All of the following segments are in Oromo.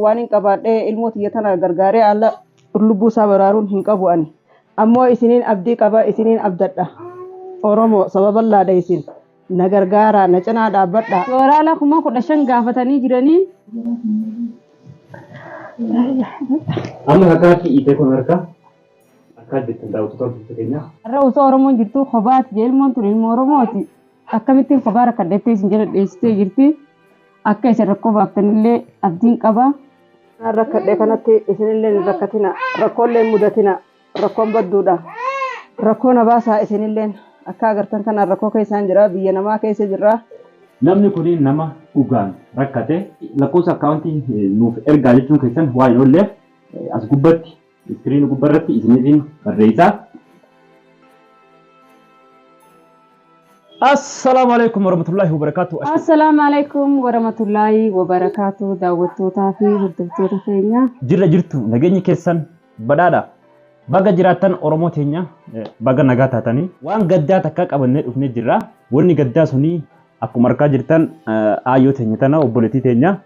Waan hin qabaadhee ilmoo tiyya tana gargaaree alla lubbuu isaa baraaruun hin qabu ani. Ammoo isiniin abdii qaba, isiniin abdadha. Oromoo saba bal'aadha isin. Na gargaaraa, na cinaa dhaabbadha. Doolaara 15,000 gaafatanii jiranii. Amma harkaatti hiitee kun harka akka jettan daawwattoota hordoftoota keenyaa. Har'a osoo Oromoon jirtuu kophaati jee ilmoon tun ilmoo Oromooti. Akkamittiin kophaa rakkadhettee isin jala dheessitee jirti. Akka isin rakkoo baaftanillee abdiin qaba. Naan rakkadhe kanatti isinillee hin rakkatina. Rakkoollee hin mudatina. Rakkoon badduudha. Rakkoo na baasaa isinilleen. Akka agartan kanaan rakkoo keessaan jira. Biyya namaa keessa jirra. Namni kun nama dhugaan rakkate lakkoofsa akkaawuntii nuuf ergaa jechuun keessan waan hin oolleef as gubbatti iskiriinii gubbarratti isiniifin barreessaa. Assalaamu alaikum warahmatullahi wabarakatuh. Assalaamu alaikum warahmatullaahi wabarakaatu daawwattootaa fi hordoftoota keenya. Jirra jirtu, nageenyi keessan badhaadha. Baga jiraattan Oromoo teenya, baga nagaa taatanii. Waan gaddaa takka qabannee dhufnee jirra. Wanni gaddaa suni akkuma argaa jirtan aayyoo teenya tana, obboleettii teenya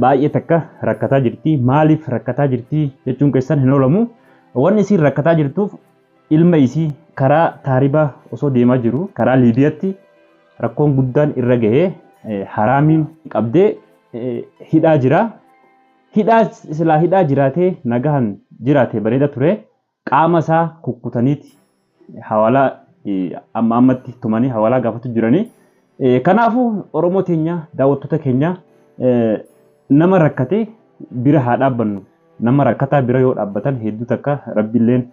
baay'ee takka rakkataa jirti. Maaliif rakkataa jirti jechuun keessan hin oolamu. Wanni isiin rakkataa jirtuuf ilma isii karaa taaribaa osoo deemaa jiru karaa Liibiyaatti rakkoon guddaan irra gahee haraamiin qabdee hidhaa jira. Hidhaa silaa hidhaa jiraatee nagahan jiraate bareeda ture. Qaama isaa kukkutaniiti hawaalaa amma ammatti tumanii hawaalaa gaafatu jiranii. Kanaafuu Oromoo teenya, daawwattoota keenya, nama rakkate bira haa dhaabbannu. Nama rakkataa bira yoo dhaabbatan hedduu takka Rabbiilleen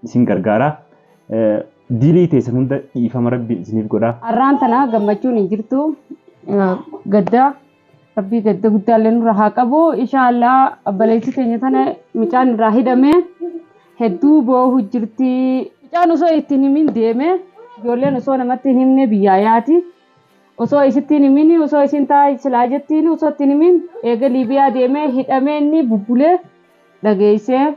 isin gargaara. Dilii teessan hunda dhiifama Rabbi isiniif godha. Har'aan tana gammachuun hin jirtu. Gadda Rabbii gadda guddaallee nurra haa qabu. Inshaallah obboleettii teenya tana mucaan irraa hidhame hedduu boohu jirti. Mucaan osoo ittiin himin deeme, ijoolleen osoo namatti hin himne biyyaa yaati. Osoo isitti hin himin, osoo isin taa silaa jettiin osoo ittiin himin eega Liibiyaa deemee hidhamee inni bubbulee dhageessee.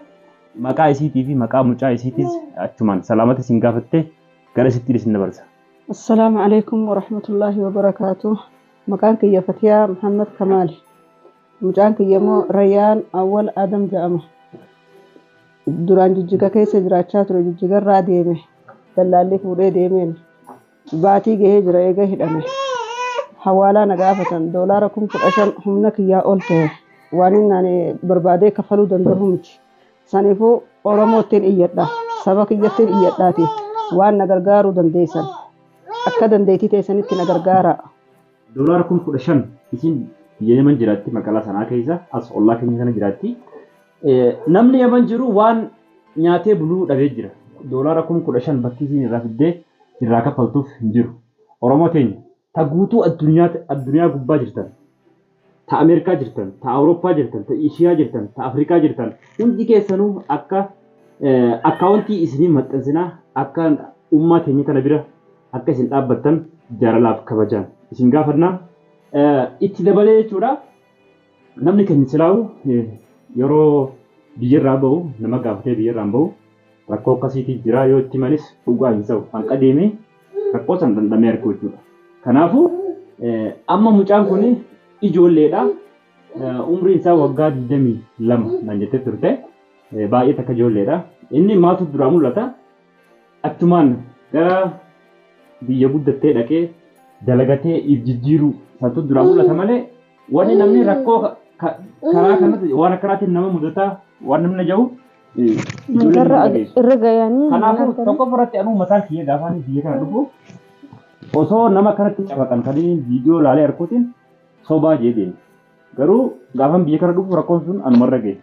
Maqaa isiitii fi maqaa mucaa isiitiis achumaan salaamata isin gaafatte gara isittiin isin dabarsa. Assalaamu alaikum warahmatullahi wabarakaatuh. Maqaan kiyya Fatiyaa Muhammad Kamaali. Mucaan kiyya immoo Rayyaan Awwal Adam jedhama. Duraan Jijjiga keessa jiraachaa ture. Jijjigarraa deeme. Dallaalli fuudhee deemeen. Baatii gahee jira eega hidhame. Hawaalaa na gaafatan. Doolaara 15,000 humna kiyyaa ol ta'e. Waan inni ani barbaadee kafaluu danda'u miti. Saniifuu Oromoottiin iyyadha. Saba kiyyattiin iyyadhaati. Waan na gargaaruu dandeessan. Akka dandeettii teessanitti na gargaaraa. Doolaara 15,000 isin biyya Yaman jiraatti, magaalaa sanaa keessa as ollaa keenya kana jiraatti. Namni Yaman jiru waan nyaatee buluu dhabee jira. Doolaara 15,000 bakki isin irraa fiddee irraa kaffaltuuf hin jiru. Oromoo teenya ta guutuu addunyaa gubbaa jirtan, ta Ameerikaa jirtan, ta Awurooppaa jirtan, ta Ishiyaa jirtan, ta Afrikaa jirtan, hundi keessanuu akka akkaawuntii isinii maxxansinaa akka ummaa teenya tana bira akka isin dhaabbattan jaalalaaf kabajaan isin gaafannaa. Itti dabalee jechuudha. Namni keenya silaa'u yeroo biyyarraa bahu nama gaafatee biyyarraan bahu rakkoo akkasiitii jira yoo itti himanis dhugaa hin ta'u. Hanqa deemee rakkoo san dhandhamee argu jechuudha. Kanaafuu amma mucaan kun ijoolleedha. Umriin isaa waggaa 22 naan jettee turte. Baay'ee takka ijoolleedha. Inni maaltu duraa mul'ata? Achumaan gara biyya guddattee dhaqee dalagatee if jijjiiruu santu duraa mul'ata malee wanni namni rakkoo karaa kanatti waan akkanaatiin nama mudataa waan namni jedhu ijoolleen Irra hin dhageessu. irra gayanii. Kanaafuu tokko irratti anuu mataan kiyya gaafaan biyya kana dhufu osoo nama kanatti cafaqan kan inni viidiyoo laalee harkuutiin sobaa jee deeme. Garuu gaafan biyya kana dhufu rakkoon sun anumarra gahe.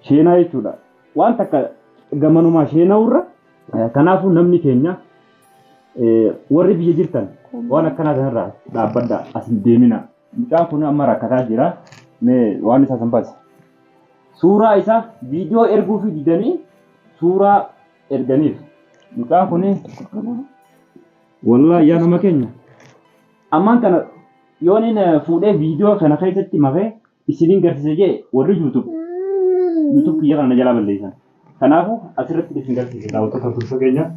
Sheenaa jechuudha. Waan takka gamanumaa sheena'urra kanaafuu namni keenya warri biyya jirtan waan akkanaa kanarraa dhaabbadhaa, as hin deemina. Mucaan kun amma rakkataa jira. Mee waan isaa san baase. Suuraa isaa viidiyoo erguu fi didanii suuraa erganiif. Mucaan kun wallaahi yaa nama keenya. Ammaan kana yoon inni fuudhee viidiyoo kana keessatti makee isiniin garsiise jee warri YouTube kiyya kana na jalaa balleessan. Kanaafuu asirratti isin garsiise daawwattoota hordoftoota keenya.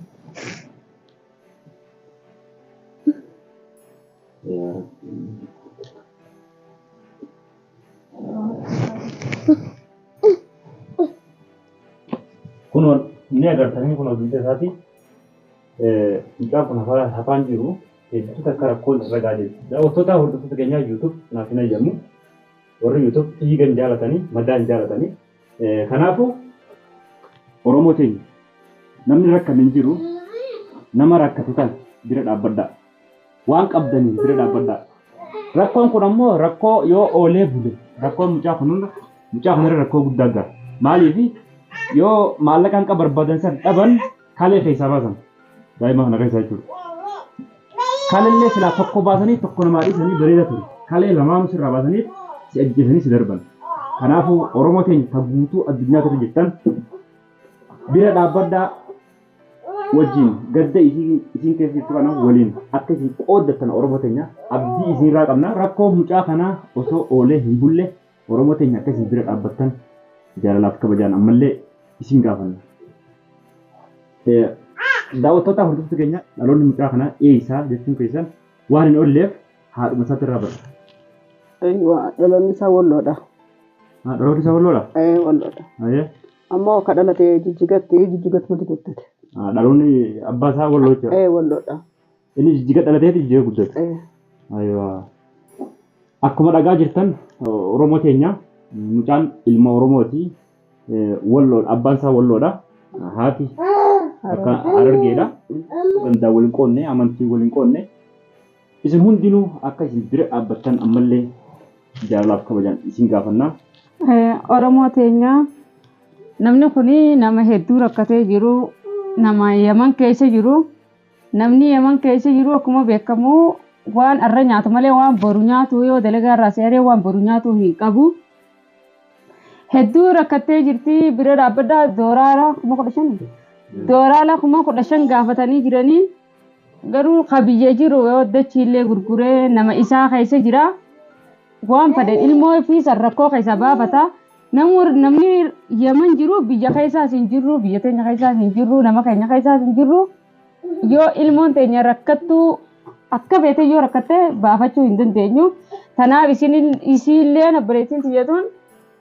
Kunoo ni agartanii kunoo bilisa isaati. Mucaan kun hafaan jiru hedduu takka rakkoon irra gahaa jirti. Daawwattoota hordoftoota keenyaa YouTube naaf hin ayyamu. Warri YouTube fiigan jaalatanii madaan jaalatanii. Kanaafuu Oromoo teenya namni rakkame hin jiru nama rakkatu tan bira dhaabbadhaa. Waan qabdaniin bira dhaabbadhaa. Rakkoon kun ammoo rakkoo yoo oolee bule rakkoon mucaa kun mucaa kanarra rakkoo guddaa gara. Maaliif yoo maallaqa hanqa barbaadan san dhaban kalee keessaa baasan daa'ima kana keessaa jechuudha. Kalellee silaa tokko baasanii tokko namaa dhiisanii bareeda ture. Kalee lamaanuu sirraa baasanii si ajjeesanii si darban. Kanaafuu Oromoo teenya kan guutuu addunyaa irra jirtan bira dhaabbadhaa wajjin gadda isiin keessa jirtu kana waliin akka isin qooddattan Oromoo teenya abdii isinirraa qabna. Rakkoo mucaa kanaa osoo oolee hin bulle Oromoo teenya akka isin bira dhaabbattan jaalalaaf kabajaan ammallee isin gaafanna. Daawwattoota hordoftoota keenya dhaloonni mucaa kanaa eeysaa jechuun keessan waan hin oolleef haadhuma isaatti irraa bara. Aywa, dhaloonni isaa Walloodha. Dhaloonni isaa Walloodha? Ee, Walloodha. Ayyee. Ammoo ka dhalate Jijjigatti, Jijjigatti mati guddate. Dhaloonni abbaa isaa Walloo jechuudha. Ee, Walloodha. Inni Jijjiga dhalateeti Jijjiga guddate. Ee. Ayyoo. Akkuma dhagaa jirtan Oromoo teenya mucaan ilma Oromooti. Walloodha. Abbaan isaa Walloodha. Haati akka Harargeedha. Gandaa waliin qoonne, amantii waliin qoonne. Isin hundinuu akka isin bira dhaabbattan ammallee jaalalaaf kabajaan isin gaafanna. Oromoo teenya namni kun nama hedduu rakkatee jiru, nama Yaman keessa jiru. Namni Yaman keessa jiru akkuma beekamu waan arra nyaatu malee waan boru nyaatu yoo dalagaa irraa seeree waan boru nyaatu hin qabu. Hedduu rakkattee jirti bira dhaabbadhaa dooraara 15,000. Dooraala 15,000 gaafatanii jiranii garuu ka biyya jiru yoo dachiillee gurguree nama isaa keessa jira. Waan fedhe ilmoo fi san rakkoo keessa baafata. Namni Yaman jiru biyya keessaas hin jirru, biyya teenya keessaas hin jirru, nama keenya keessaas hin jirru. Yoo ilmoon teenya rakkattuu akka feete yoo rakkatte baafachuu hin dandeenyu. Tanaaf isiillee obboleettiin tiyyatuun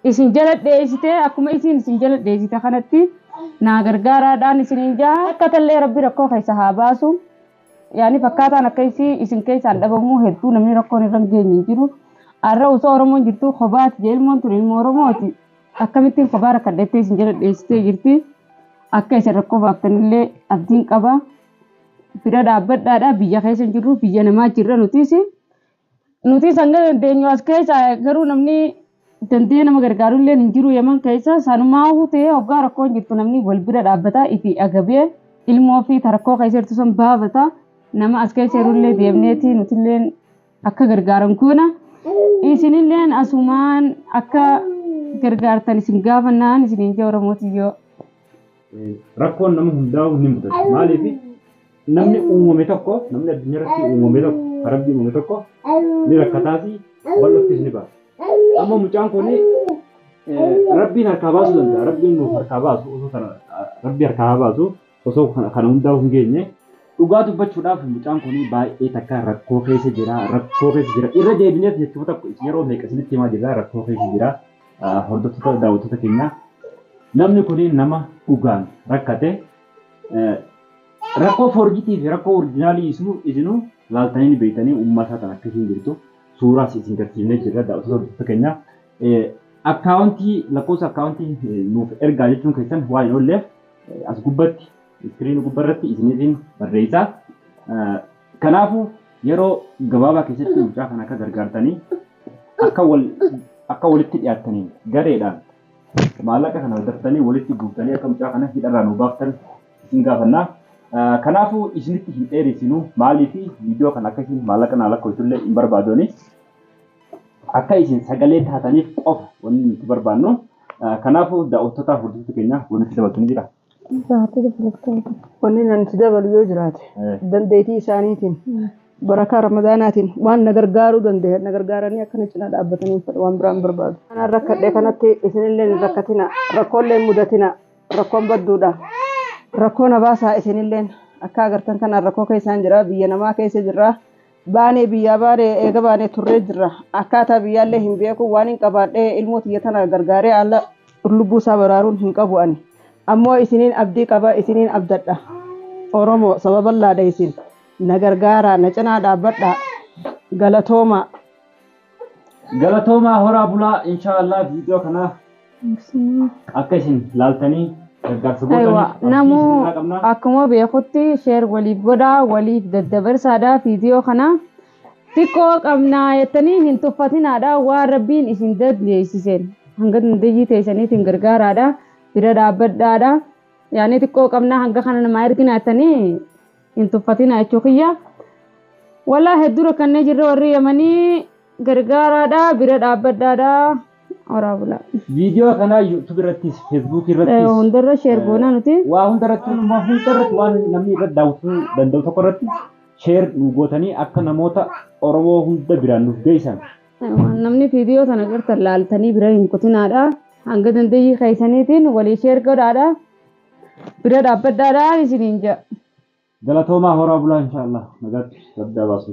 isin jala dheessitee akkuma isiin isin jala dheessite kanatti naa gargaaraadhaan isiniin jaha. Akka tallee rabbi rakkoo keessa haa baasu. Yaani fakkaataan akka isii isin keessaan dhabamuu hedduu namni rakkoon irra hin geenye hin jiru. Har'a osoo Oromoon jirtu kophaati jee ilmoon tun ilmoo Oromooti. Akkamittiin kophaa rakkadhettee isin jala dheessitee jirti. Akka isin rakkoo baaftanillee abdiin qaba. Bira dhaabbadhaadha biyya keessa hin jirru biyya namaa jirra nutis. Nutis hanga dandeenyu as keessa garuu namni dandee nama gargaarullee hin jiru Yaman keessa sanumaa ta'ee hoggaa rakkoon jirtu namni wal bira dhaabbata ifi agabee ilmoo fi rakkoo keessa jirtu san baafata. Nama as keessa jirullee deemneeti nutillee akka gargaaran kuna. Isinilleen asumaan akka gargaartan isin gaafannaan isiniin jee Oromootiyyoo. Rakkoon nama hundaa'u ni mudata. Maaliif namni uumame tokko, namni addunyaa irratti uumame tokko, rabbi uumame tokko ni rakkataas bal'oottis ni ba'a. Amma mucaan kun rabbiin harkaa baasuu danda'a. Rabbiin nuuf harkaa baasu osoo kana rabbi harkaa baasu osoo kana hundaa'u hin geenye. Dhugaa dubbachuudhaaf mucaan kun baay'ee takka rakkoo keessa jira. Rakkoo keessa jira. Irra deebineef jechuudha tokko yeroo meeqa isinitti himaa jirra rakkoo keessa jira. Hordoftoota daawwattoota keenyaa. Namni kun nama dhugaan rakkate rakkoo forjitii fi rakkoo orijinaalii isinuu laaltanii beektanii uummata kan akkasiin jirtu suuraas isin garsiifnee jirra daawwattoota hordoftoota keenyaa. Akkaawuntii lakkoofsa akkaawuntii nuuf ergaa jechuun keessan waan hin oolleef as gubbatti iskiriinii gubbarratti isiniifin barreessaa. Kanaafuu yeroo gabaabaa keessatti mucaa kana akka gargaartanii akka walitti dhiyaattaniin gareedhaan maallaqa kana daftanii walitti guuttanii akka mucaa kana hidharraa nu baaftan isin gaafannaa. Kanaafuu isinitti hin dheeressinu maaliif viidiyoo kana akka isin maallaqa naa lakkoofitullee hin barbaadoni. Akka isin sagalee taataniif qofa wanni nuti barbaannu. Kanaafuu daawwattoota hordoftoota keenya wanti dabaltu ni jira. Wanni nan itti dabalu yoo jiraate dandeettii isaaniitiin barakaa Ramadaanaatiin waan na gargaaruu danda'e na gargaaranii akkana cinaa dhaabbatanii waan biraan barbaadu. Kanaan rakkadhee kanatti isinillee hin rakkatina rakkoollee hin mudatina rakkoon badduudha. Rakkoo na baasaa isinilleen akka agartan kanaan rakkoo keessaan jira biyya namaa keessa jirra Baanee biyyaa baanee eega baanee turree jirra. Akkaataa biyyaallee hin beeku waan hin qabaadhee ilmoo tiyya tana gargaaree alla lubbuu isaa baraaruun hin qabu ani. Ammoo isiniin abdii qaba isiniin abdadha. Oromoo saba bal'aadha isin. Na gargaaraa na cinaa dhaabbadhaa. Galatoomaa. Galatoomaa horaa bulaa inshaallah viidiyoo kana akka isin laaltanii gargaarsa Aywa, gootaniif abdii namuu isinirraa qabna. akkuma beekutti sheer waliif godhaa waliif daddabarsaadha viidiyoo kana xiqqoo qabnaa jettanii hin tuffatinaadha waan rabbiin isin dandeessiseen hanga dandeeyyii teessaniitiin gargaaraadha bira dhaabbadhaadha yaani xiqqoo qabnaa hanga kana namaa ergina jettanii hin tuffatinaa jechuu kiyya. Walaa hedduu rakkannee jirra warri yamanii gargaaraadha bira dhaabbadhaadha horaa bulaa. Viidiyoo kana YouTube irrattis, Facebook irrattis, Hundarra sheer goonaa nuti. waa hundarratti waa hundarratti waan namni irratti daawwachuu danda'u tokko irratti sheer nu gootanii akka namoota Oromoo hunda biraan nuuf geessan. Namni viidiyoo sana gartan laaltanii bira hin kutinaadha. Hanga dandeeyyii keessaniitiin walii sheer godhaadha. Bira dhaabbadhaadha isiniin jedha. Galatoomaa horaa bulaa inshaallah nagaatti rabbi haa baasu.